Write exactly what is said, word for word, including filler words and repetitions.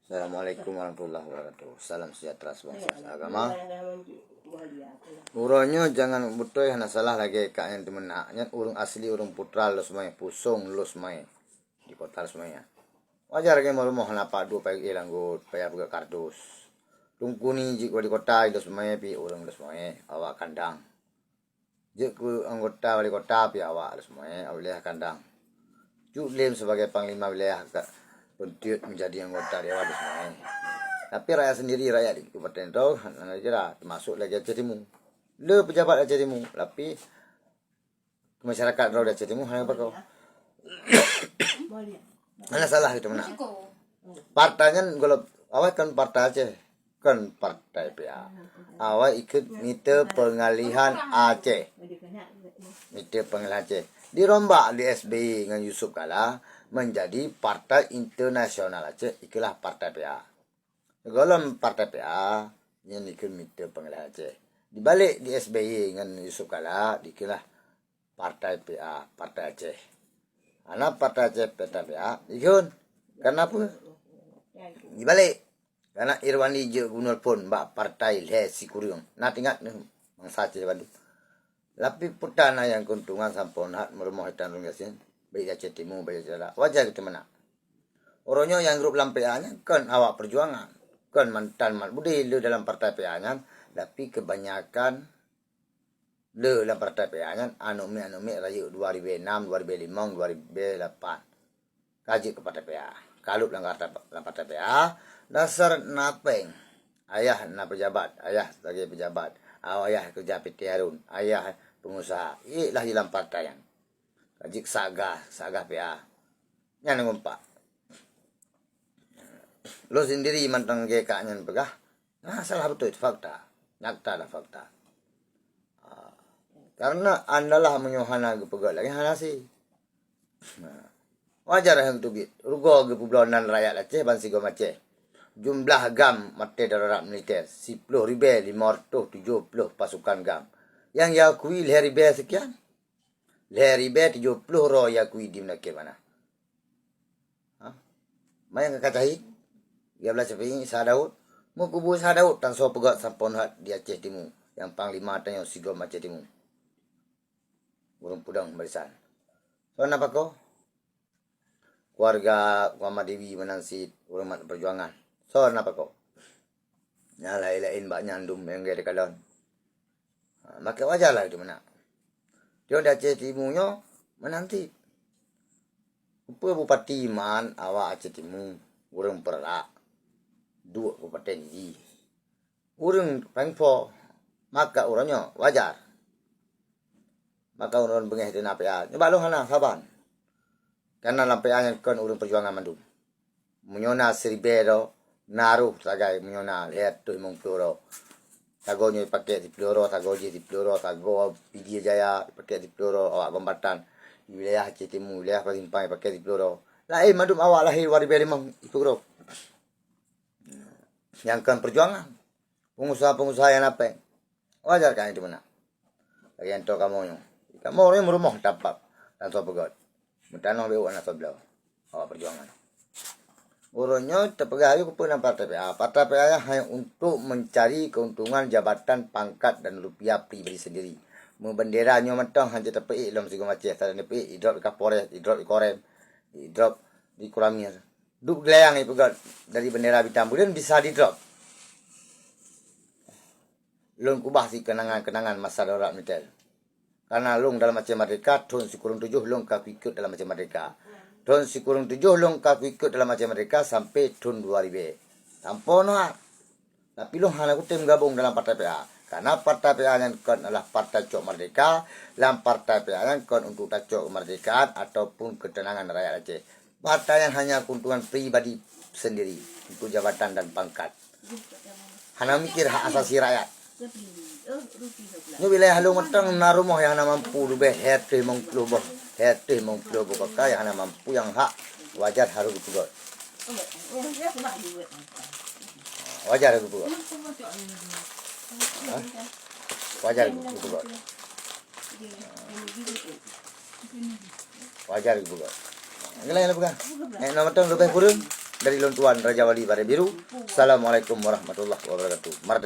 Assalamualaikum warahmatullahi wabarakatuh. Salam sejahtera sebangsa seagama. Uroe nyoe jangan beutôi hana salah lagée kak nyang teumeunak. Nyan ureuëng asli ureuëng Putra Lhokseumawe, Pusong Lhokseumawe di kota Lhokseumawe. Wajar lagée meurumoh hana padub payah langgot, payah peugah kardus. Tungkuni jih wali kota Lhokseumawe pi ureuëng Lhokseumawe awak kandang. Jeuet keu anggota wali kota pi awak Lhokseumawe, awak wilayah kandang. Cut lem sebagai panglima wilayah ka peuntiet menjadi anggota dewan Lhokseumawe. Tapi rakyat sendiri, rakyat di kabupaten tu hana kira, termasuk lagi Aceh Timu. Le pejabat Aceh Timu, tapi masyarakat droe di Aceh Timu hana bak kau. Hana salah itu meunan. Partai nyan golom awai kan partai Aceh, kan partai P A. Awai ikut Mite Pengalihan Aceh. Mite Pengalihan Aceh. Dirombak di S B Y ngon Yusuf Kala menjadi Partai Internasional Aceh, ikutlah partai P A. Golom partai P A nyan ikut Mite Pengalihan Aceh. Dibalik di S B Y ngon Yusuf Kala, dikeulah partai P A, Partai Aceh. Hana Partai Aceh, Partai P A, ikut. Kenapa? Dibalik. Karena Irwandi jeuet gubernur phon bak partai lhée sikureueng. Na teuingat neuh, bansa Aceh bandum. Tapi peue tan nyang keuntungan sampoe nyoe meurumoh itan ureuëng gasien, baik di Aceh Timu, baik di Aceh Utara. Wajar geuteumeunak. Uroe nyoe nyang rôb lam P A nyan kon awak peujuangan, kon mantan mat budi le dalam partai P A nyan, tapi kebanyakan le lam partai P A nyan aneuk miet-aneuk miet rayeuk dua ribu enam, dua ribu lima, dua ribu lapan. Ka jeuet keu partai P A. Ka lheueh lam partai, lam partai P A, dasar na péng. Ayah na pejabat, ayah sebagai pejabat. Ayah kerja P T Harun, ayah pengusaha. Iklah di lam partai nyan. Ka jeuet satgas, satgas P A. Nyan ngumpak. Lôn sendiri mantong lagée kak nyan peugah, na salah beutôi, fakta. Nyata dan fakta. Ah, karena andalah meunyoe hana geupeugét lagée hana si. Nah, wajar hai geuteubiet. Rugoe geupeubloe nan rakyat Aceh ban sigom Aceh. Jumlah gam maté darurat militer, siploh ribée limong reutôh tujoh ploh pasukan gam. Nyang jiakui lhée ribée seukian. Lhée ribée tujoh ploh droe jiakui di meunakét mana. Ha? Manyang ka cahi, ya blah Syafi'i, Isa Daud. Meukubu Isa Daud tan soe peugét sampoe nyoe di Aceh Timu, nyang panglima tanyoe sigom Aceh Timu. Ureuëng peudong barisan. Soe na pakoe? Keluarga Muhammad Dewi meunan cit ureuëng mat peujuangan. Soe na pakoe? Nyang laén-laén bak nyan dum nyang gét dikalon. Ha, maka wajar lah itu meunan. Di Aceh Timu nyoe meunan cit. Rupa bupati man awak Aceh Timu, ureuëng Perak, duek kabupaten jih. Ureuëng Pengpo, maka uroe nyoe wajar. Maka ureuëng beungéh di na P A, nyoe bak lôn hana saban. Karena lam P A nyan kon ureuëng peujuangan mandum. Meunyoe na siribée droe, na roh sagai meunyoe na lhée reutôh limong ploh droe. Sagoe nyoe jipakék siploh droe, sagoe jih siploh droe, sagoe Pidie Jaya jipakék siploh droe, awak Kombatan, wilayah Aceh Timu, wilayah Pasimpang jipakék siploh droe. Laén mandum awak lahé dua ribée limong ipeugrob. Nyang kon peujuangan. Pengusaha-pengusaha nyang na péng. Wajar kan itu meunan. Lagée nyan toh kamoe nyoe. Kamoe ureuëng meurumoh tapak dan soe peugét. Meutanoh beu aneuk soe bloe. Awak peujuangan. Uroe nyoe teupeugah ayue keupeue nan partai P A. Partai P A hanya untuk mencari keuntungan jabatan, pangkat dan rupiah pribadi sendiri. Meubendera nyoe mantong hana tapeuék lom sigom Aceh, sadan tapeuék idrop di Kapolres, idrop di Korem, idrop di Koramil. Duek geulayang ipeugét dari bendera bintang buleuen bisa didrop. Lôn keubah si kenangan-kenangan masa darurat militer. Karena lôn dalam Aceh Merdeka thon sikureueng tujoh lôn ka kuikot dalam Aceh Merdeka. Thon sikureueng tujoh lôn ka kuikot dalam Aceh Merdeka sampai thon dua ribée. Sampoe nyoe. Tapi lôn hana kutem gabong dalam partai P A. Karena partai P A nyan kon adalah partai cok merdeka, lam partai P A nyan kon untuk tacok kemerdekaan ataupun ketenangan rakyat Aceh. Partai nyan hanya keuntungan pribadi sendiri untuk jabatan dan pangkat. Hana mikir hak asasi rakyat. Nyoe wilayah lôn mantong na rumoh nyang hana mampu leubeh lhée reutôh limong ploh boh, lhée reutôh limong ploh boh kaka nyang hana mampu nyang hak wajar harôh geupeugét. Wajar geupeugét. Hah? Wajar geupeugét. Wajar geupeugét. Nyan lagée peugah. Nek na mantong leubeh kureueng. dari lôn tuan Raja Wali Baré Biru. Assalamualaikum warahmatullahi wabarakatuh. Merdeka!